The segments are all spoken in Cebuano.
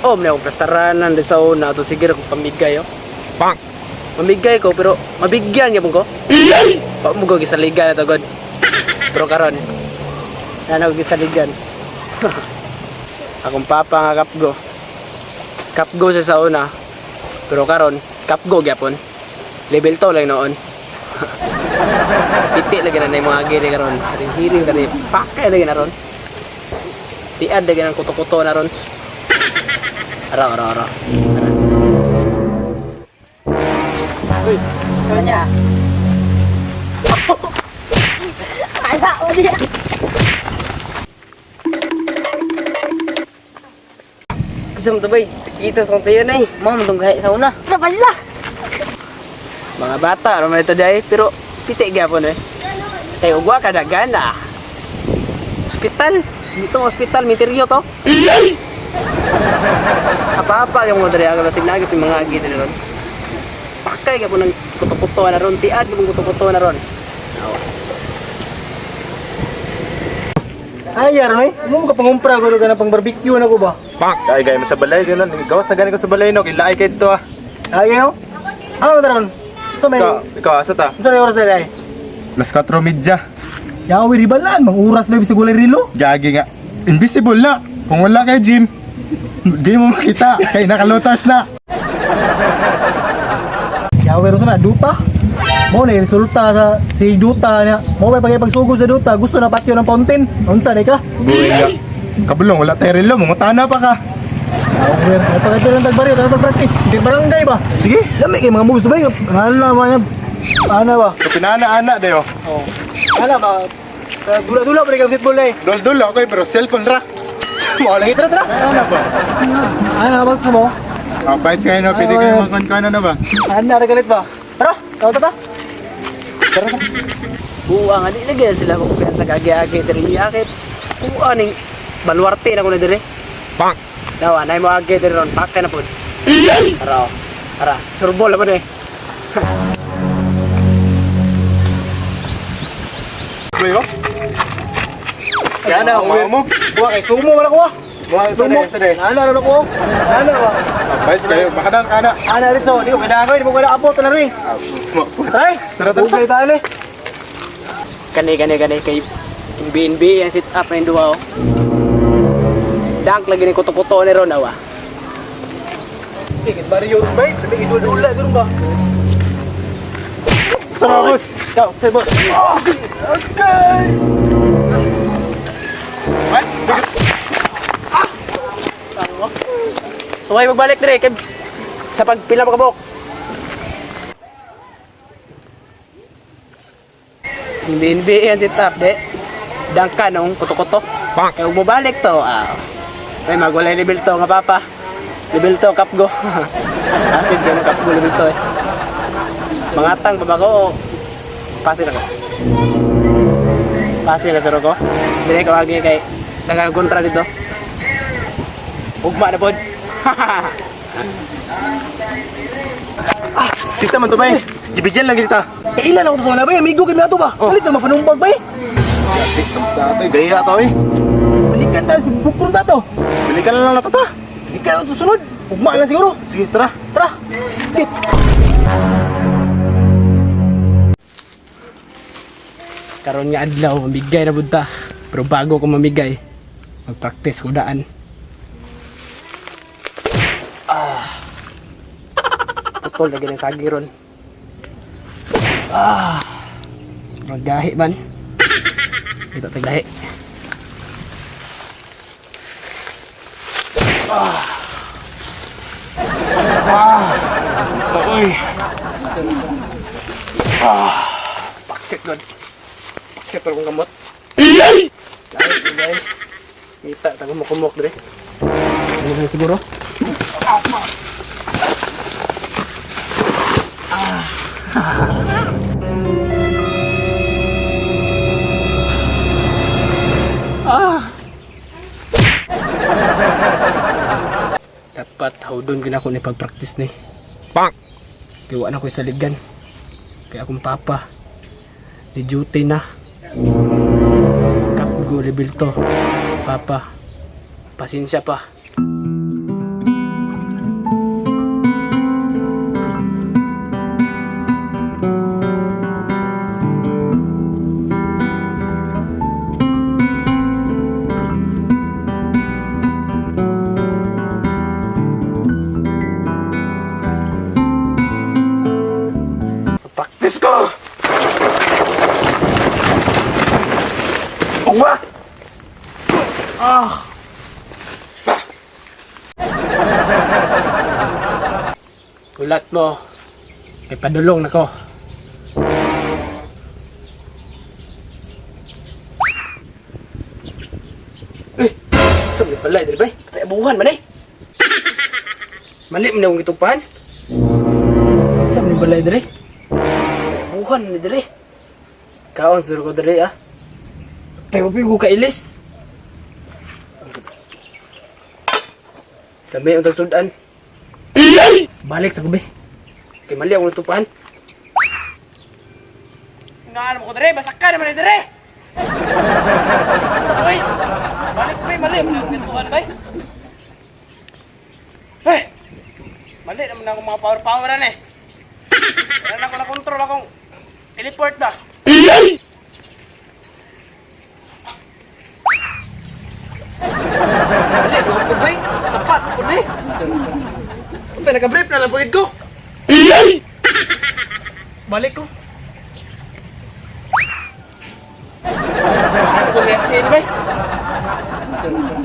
Oh, may akong plastaranan di sa una. Ito sige akong pamigay, oh. Bang! Mamigay ko, pero mabigyan niya ko. Pa mo ko gisaligan na to, God. Pero karon, na ako gisaligan. Akong papa nga kapgo. Kapgo siya sa una. Pero karon, kapgo gyapon. Level 2 lang noon. Titi lagi na na yung mga giri karon. Ating hiring kani pakay lagi na ron. Tiad lagi ng kuto-kuto na ron. Ara, ara, ara. Ara. Uy, Kanya. Ala, o diya. Gusto mo to bay? Sakito sa kong tayo na eh. Mo mong gahi sa una. Tara pa sila. Mga bata, ano man ito dahil, pero piti gyapon eh. Kay ugwa ka gana. Hospital. Dito hospital, misteryo to. Apa-apa yung mga diri ako lasig nagip yung mga agi diri ron. Pakay ka po ng kuto-kuto na ron, tiad ka pong kuto-kuto na ron. Ay, yar, no? Mo ka pangumpra ko ka na pang barbecue na ko ba? Bang! Ay, gaya mo sa balay, gano'n. Gawas na gani ko sa balay, no? Ilaay kayo ito, ah. Ay, no? Ano taron? So may Ikaw, ikaw, asa ta? Unsa na oras na ay? Las 4:30. Yawi ribalan, mang oras ba bisag walay relo? Gagi nga. Invisible na. Kung wala kay gym, di mo makita. Kay nakalotars na. Yawi ro sa na duta. Mo na yung resulta sa si Duta niya. Mo may pagipagsugod sa Duta, gusto na patyo ng fountain. Unsa ni ka? Buhay nga. Kabulong, wala tayo relo. Mangutana pa ka. Yawi, napakadto lang tag baryo, tag practice. Di barangay ba? Sige. Lami kay mga moves ba? Ano na ba niya? Ano ba? Pinana-ana, dayo. Oh. Ano ba? Dula-dula pa rin kang football eh. Dol-dol ako, eh, pero cellphone ra. Mo lagi tara tara. Ano ba? Ano ba gusto mo? Ah, bites kayo, no? Pwede kayo magkano na ba? Ano na galit ba? Tara, tara tara. Tara, tara. Buwa nga, di lagi na sila makupihan sa kagi-agi diri. Yakit, buwa ning baluarte na ko na diri. Bang! Dawa, na mo agi diri ron, pakay na po. Ara, oh. Ara, surbol na po eh. Bayo? Kaya na, mga moves. Kuha kay sumo wala kuha. Mga Sumo. sade, sade. Ano ano ko? Ano ba? Bites kayo, makadang ka na. Ano rito? Di ko kailangan ko, di mo kailangan abot na rin. Tara. Tara, tara. Bugay tayo eh. Kani, kani, kani, kay NB, ang sit up na yung duwa, oh. Dunk lagi ni kuto-kuto ni ron, awa. Tikit baryo ron ba? Sabi idul-dula doon ba? Tara, boss. Ikaw, say boss. Okay! What? Suway magbalik dire kay sa pagpila mo kabok. NB, ang sit up, de. Dunk ka nung kuto-kuto. Bang! Kaya huwag mo balik to, ah. Ay, magwalay level to nga papa. Level 2, cup go. Acid ganun cup go level 2 eh. Mangatang pa ba ko o pasin ako? Pasin na suro ko. Hindi ko agi kay nagakontra dito. Ugma na pod. Kita man to bay. Gibigyan lang kita. Eh ilan ako to sa bay? Amigo kami ato ba? Oh. Palit na mapanumbag bay. Tatay, gaya to eh. Balikan tayo si Bukron tato. Balikan na lang na to ta. Balikan na susunod. Ugma lang siguro. Sige, tara. Tara. Skit. Karon nga adlaw mamigay na pud ta. Pero bago ko mamigay, magpractice ko daan. Ah. Putol lagi ng sagi ron. Ah. Magahi man. Dito taglahi. Ah. Ah. Ito, uy. Ah. Paksit god. Paksit pero kong gamot. Lahi, lahi. Ngita, tago mo kumok dire. Ano ba siguro? Ah. Dapat hawdon gina ko ni pag-practice ni. Bang! Kaya wa na ko sa ligan. Kaya akong papa ni duty na. Kapgo level to. Papa, pasensya pa. Let's go! Ugwa! Gulat mo. Kay padulong nako. Eh, sa may balay diri bay. Patay abuhan man eh. Mali man akong gitupan. Sa may balay diri. Patay abuhan ni diri. Kaon sur ko diri ah. Tayo ko kailis. Kami ang tagsudan. Balik sa gabi. Kay mali akong natupahan. Naan mo ko dere, basak ka naman dere. Uy, balik ko mali man akong natupahan bay. Eh, mali naman ako mga power-poweran eh. Wala na ako na-control akong teleport na. Mali, ko bay. Sapat ko na eh. Unta naka-brief na lang pugid ko. Balik ko. Ano ko resin bay?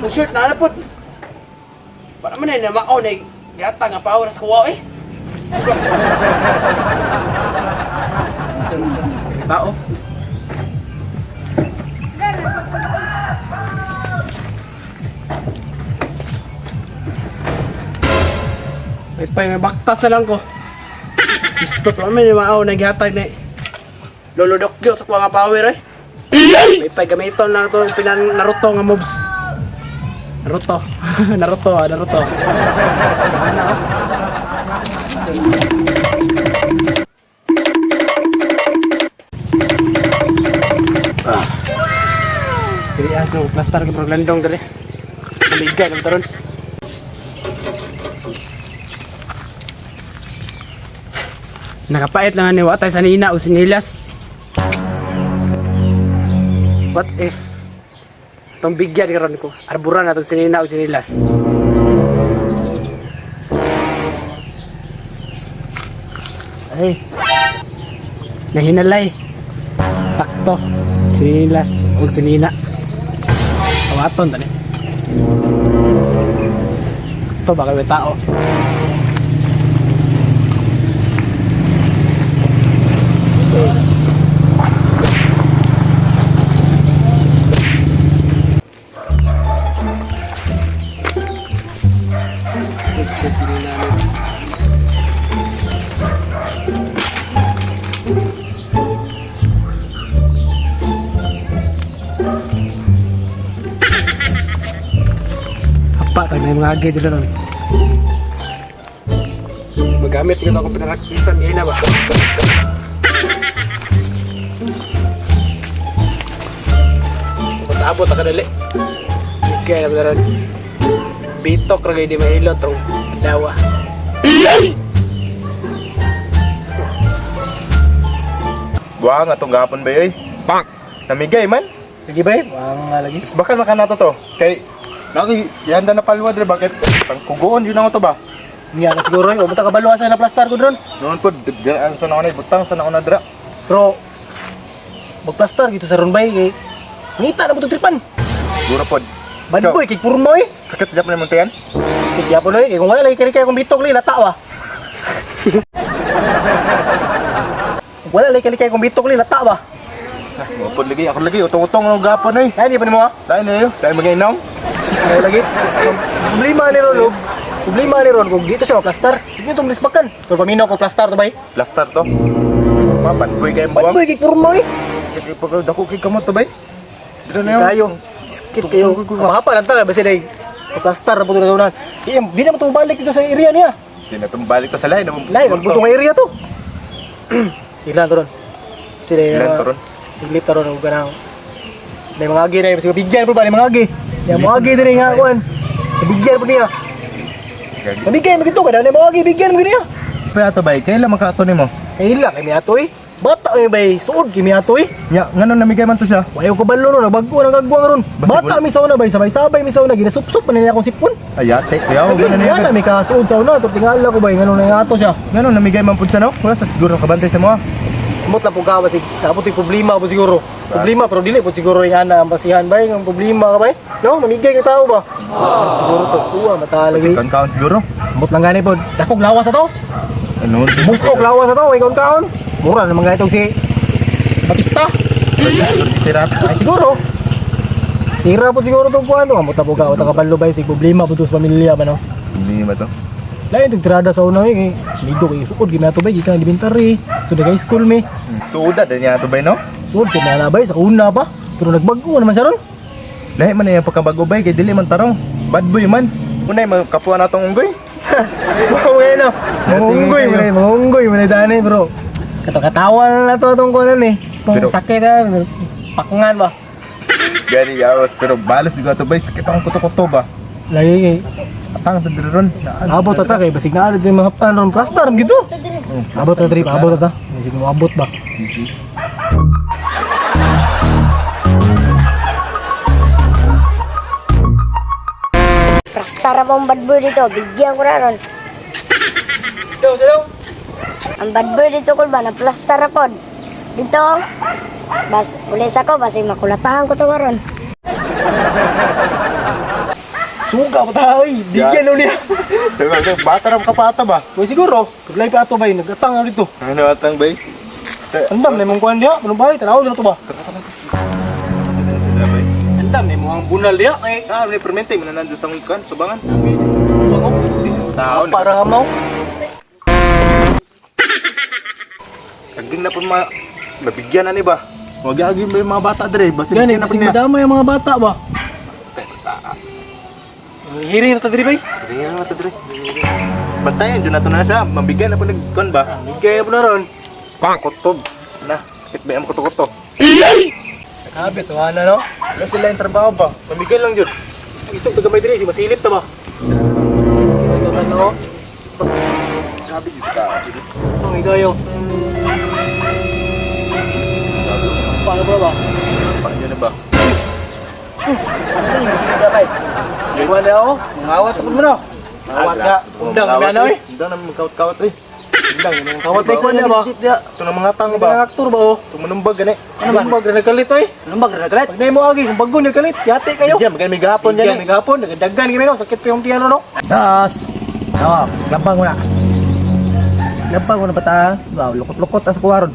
Ang shirt na ano pod. Para man na mao na gata nga power sa kuwa eh. Tao. May pa may baktas na lang ko. Gusto ko man yung mao naghatag na Lolo Dokyo sa kuha nga power eh. May pa gamiton lang to yung pinan Naruto nga moves. Naruto. Naruto, ah, Naruto. Ano? Ah. Diri aso plastar ko landong diri. Maligay lang taron. Nakapait lang ni watay sa nina o sinilas. What if itong bigyan karon ko, arburan na itong sinina o sinilas. Ay, nahinalay. Sakto, sinilas o sinina. Awaton tani. Ito baka may tao. Apa tayo may mga agi dito ron. Magamit ko akong pinaraktisan ngayon na ba? Abot ka dali. Okay, na ron. Bitok ra di mahilot rong dawa. Buha nga tong gapon ba eh. Bang! Namigay man. Lagi bay? Wang nga lagi. Is baka maka nato to. Kay Naki, yanda na palwa dire bakit pangkugoon yun ako to ba? Niya na siguro eh. Umuta ka balo asa na plastar ko dron. Noon po, diraan sa na butang sa na dira. Pero magplastar gito sa ron bay kay ngita na mo itong tripan. Siguro pod. Bad boy kay purmo eh. Sakit jap na imong tiyan. Kaya po eh, kung wala lagi kay kung bitok li lata wa. Wala lagi kay kung bitok li lata ba. Ah, mo pod lagi ako lagi utong-utong ng gapon eh. Ay di pa nimo ha. Dahil na yun, dahil mag-inom. Ayaw lagi. Problema ni Ron, og- problema ni Ron kung dito siya maplastar. Hindi itong lisbakan. So paminaw ko plastar to bay. Plastar to. Ma, bad boy kay Bad buwang. boy kay purmo eh. Sakit kay pag dako kay kamot to bay. Dito na yun. Kayo. Sakit kayo. Mahapa lang talaga basta day. Plastar na po ito na. Di, di na mo ito balik dito sa area niya. Di na tumbalik to sa lain. Lain, magbuto nga area to. Ilan to ron? Sila Ilan to ron? Silip to ron og kanang may mga agi na sige bigyan po ba ni mga agi. May mga agi diri nga kuan. Bigyan po niya. Mabigay magito ka na mga agi bigyan mo niya. Pa ato bay, kailan makaato nimo? Ay ila kay miatoy. Bata may bay suod kay miatoy. Nya, ngano namigay man to siya? Wayo ko balo ron, nagbago nang gagwang ron. Basig Bata wala. mi sa una bay sabay-sabay mi sa una ginasupsop man niya akong sipon. Ayate, yaw, Lagi gano niya na niya. may kasuod sa una, tingala ko bay ngano na ato siya. Ngano namigay man pud siya no? Wala sa siguro kabantay sa mo. Mot lang po gawa sig dapat yung problema po siguro. Problema pero dili po siguro yung ana ang basihan bay ang problema ka bay. No, mamigay ka tao ba? Siguro to kuha mata lagi. Kaon siguro. Mot lang gani po. Dakog lawas na to. Ano? Bukok lawas na to, ikaw kaon. Mura naman gani tong si Batista. Sirata. Ay siguro. Tira po siguro tong kuha no. Amot na po gawa ta kabalo bay sig problema po to sa pamilya ba no. Hindi ba to? Lain tong tirada sa una eh. Ligo kay suod ginato bay gikan elementary. So nag high school mi. Suda din niya to bay no? Suod kay nalabay sa una pa. Pero nagbago naman siya ron. Lahi man na yung pagkabago bay kay dili man tarong. Bad boy man. Unay magkapuan natong unggoy. Wow, eh no. Mangunggoy man, eh, mangunggoy man dani bro. Kato-katawa na na to atong kunan eh. Kung Pero- sakit na, pakngan ba? Gani gawas pero balos di ko ato bay sakit akong kuto-kuto ba. Lagi kay Atang ta diri ron. abot ta kay basig na yung mga pan ron plaster gitu. Abot ta diri, abot ta. Basig mo abot ba? Sisi. Prastara pa ang bad boy dito. Bigyan ko na ron. Daw, daw. Ang bad boy dito ko ba, na-plaster pod. Dito, bas, ulis ako, basig makulatahan ko to karon. Suga pa ta oy. Bigyan no niya. Sabi ko, bata ra kapata ba? Boy siguro, kablay pa ato bay nagatang na dito. Ano atang bay? Andam na imong kuan diha, anong bay tanaw na to ba? Andam na imong bunal diha kay Ah, may permente man nandun sa kan, tubangan. Tao para hamaw. Aging na po mga mabigyan na ni ba? Wag agi may mga bata dire, basin Gani, na po basig niya. madamay ang mga bata ba? Hiri na ta diri bay. Dire na to dire. Bantayan jud nato na sa mabigyan na po nagkon ba? Bigay po na ron. Pang kutob. Na, itbay ang kuto-kuto. Grabe, tuwa na no? Wala sila yung trabaho ba? Mamigay lang jud. Gusto ko gamay diri, si masilip ta ba? Silip ta no? Sabi jud ka. Ang igayo. Paano ba ba? Paano na ba? Kuha na ako. Mangawat ako mo na. Mangawat ka. Undang kami ano eh. Undang na magkawat-kawat eh. Undang yun ang kawat eh. Kuha na ba? Ito na mga tang Ba? ba? Aktor ba oh? Tumunumbag gani. Ano ba? Lumbag na nagkalit eh. Lumbag na nagkalit. Pag na mo agi, kung bago nagkalit, yati kayo. Bigyan, magani may gahapon Yan, gani. nagapon, nagdaggan kami no, sakit pa yung tiyan no. Sas. Awa, lampang mo na. Lampang mo na bata. Wow, lukot-lukot as kuwaron.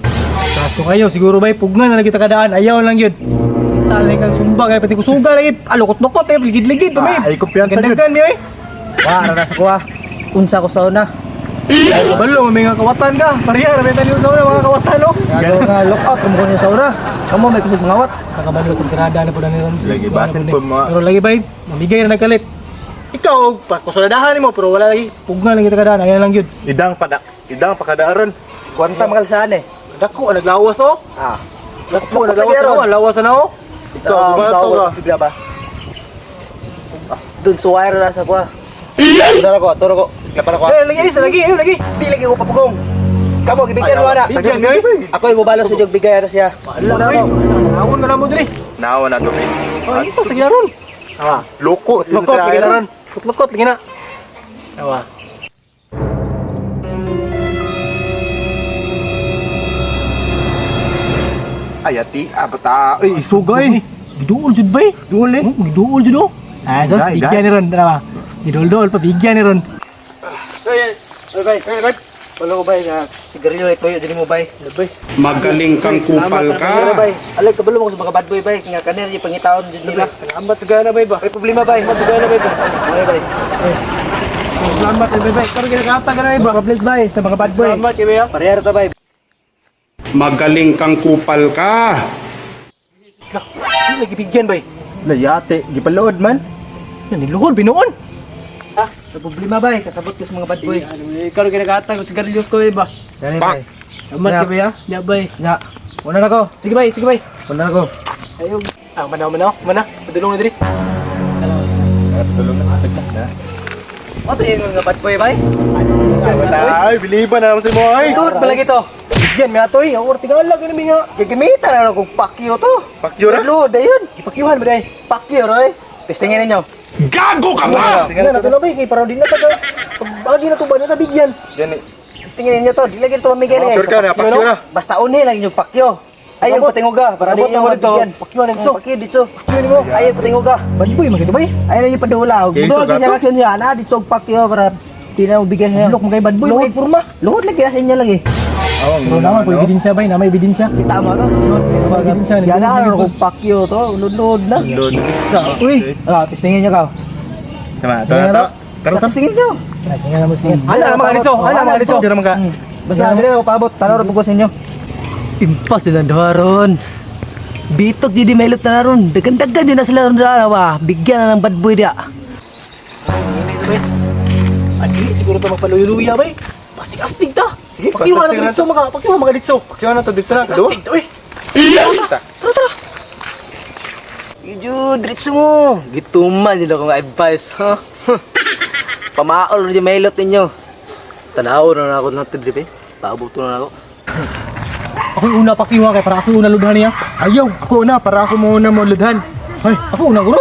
Kaso kayo, siguro ba'y pugnan na kita kadaan, ayaw lang yun. Talay kang sumba, kaya pati kusuga lagi, alukot-lukot eh, ligid-ligid pa may. Ah, ay, kumpiyansa yun. Gandagan mi eh. Wa, ra na sa kuwa. Unsa ko sa una. Ay, kabalo, may mga kawatan ka. Pareha, may tayo sa una, mga kawatan no. Gagawa nga lookout kung ko sa una. Kamo may kusog mangawat. Nakabalo sa tirada na po na nila. Lagi, basin po mga- Pero lagi ba'y, mamigay na nagkalit. Ikaw, pakusuladahan mo, pero wala lagi. Pugnan lang kita kadaan, ayaw lang yun. Idang pada, idang pakadaaron. Kwanta makalsaan eh. Dako, naglawas oh. Ah. Dako, Lukot naglawas lagi na ron. oh, lawas na oh. Ikaw, bumato ka. Bigla ba? Dun suway ra sa kuwa. Turo ko, turo ko. Lapan ako. Eh, lagi, isa, lagi, ayun, lagi. Di lagi ko papugong. Kamo gibigyan mo na. Bigyan, eh. Ako yung mubalo sa jog bigay na siya. Wala, Una eh. ko. Nawon na lang mo diri. Nawa na to eh. Oh, ito, sige na ron. Ah. Loko. Lukot, lagi na ron. Lukot, lagi na. Awa. Ay, ati, ah, bata. Ay, isugay. Giduol jud bay. Duol eh. Oh, giduol jud oh. Ah, sos, Dai, bigyan ni ron, tara ba. Giduol-duol pa bigyan ni ron. Ay, ay, ay, ay. Wala ko bay nga sigarilyo na tuyo dili mo bay. Magaling kang kupal Pero ka. bay, alay kabalo mo sa mga bad boy bay nga kanina yung pangitaon jud nila. Salamat sa gana bay ba. May problema bay. Salamat sa gana bay ba. May bay. Salamat bay bay. Karon ginakata ka na bay ba. Problems bay sa mga bad boy. Salamat kay bay. ah. Parehara ta bay. Magaling kang kupal ka. Lah, di lagi bigyan bay. Layate, gipalood man. Yan niluhod binuon. May problema bay, kasabot ko sa mga bad boy. Ano, eh, karon ginakata ko sigarilyos ko bay ba. Dali bay. Salamat kay bay ah. Ya bay. Nya. Una na ko. Sige bay, sige bay. Una na ko. Ayog. Ah, manaw manaw, mana. Padulong na diri. Tulong na. Na. Ato yung mga bad boy bay. Bata, ay, biliban na naman si mo ay. Dude palagi to. Bigyan mi atoy, ang or tingala gani mi nga. Gagamitan na kung pakyo to. Pakyo ra? Luod dayon. Ipakyuhan ba day? Pakyo roy. Testingin ninyo. Gago ka ba? Sige na, na bay kay para di na taga. Pag di na to ba na bigyan. Gani. Testingin ninyo to. Dili lagi to mamigay lang. Sure ka na, pakyo na. Basta uni lang inyong pakyo. Ayaw patinguga para di Abot inyo na ko dito. mabigyan. Pakyo na dito. Pakyo dito. Pakyo nimo. Ayaw patinguga. Bad boy, magito bay. Ayaw na yung padula. Okay, Budo so lagi siya gato? action niya. Na dito og pakyo para di na mabigyan niya. Look mo kay bad boy, Luhod. may purma. Luhod lagi sa inyo lang eh. Awang, Pero naman, po ebidensya bay, na may ebidensya. Tama to. Ebidensya, Yan na ano kung pakyo to. Lunod na. Lord. Uy, Ah, testingin niyo ka. Tama, tara, tara. Tara, tara. Testingin niyo. Ay, sige na mo sige. Ala mga dito, ala mga dito. Tira man ka. Basta dire ako paabot. Tanaw ra ko sa inyo. Impas nila duha ron. Bitok di mailot na ron. Dagan-dagan yun na sila ron sa ba. Bigyan na ng bad boy dia. Adili siguro to magpaluya-luya bay. Astig-astig ta. Sige, pakiwa na astig na dito mga, pakiwa mga dito. Pakyo na to dito na. Duwa. Astig ta, uy. Tara. Ijo, diretso mo. Gituman yun akong advice, ha? Pamaol di mailot ninyo. Tanaw na ako ng trip eh. Paabot na ako. Ako'y una pakiwa kay para ako'y una ludhan niya. Ayaw, ako una para ako muna mo ludhan. Ay, ako una guro.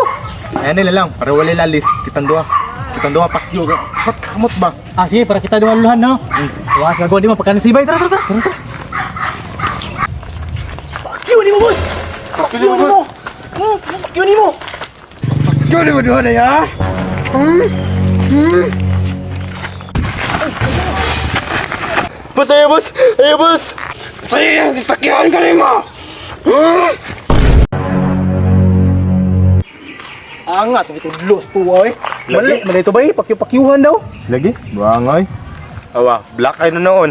Ayan nila lang, para wala lalis. Kitang duha. Kitang duha pakyo. Pat kamot ba? Ah, sige, para kita duha ludhan no. Wah, gagawa di mo pagka nasibay. Tara, tara, tara. Tara, tara. Pakiwa ni mo, boss. Pakiwa ni mo. Pakiwa ni mo. Pakyo ni mo duha na ya. Boss, ayaw boss! Ayaw boss! Sige, pakyoan ka nimo. Angat, ito los tuwa eh. Mali, mali ito ba eh? Pakyo-pakyuhan daw. Lagi? Buangoy. Awa, black eye na noon.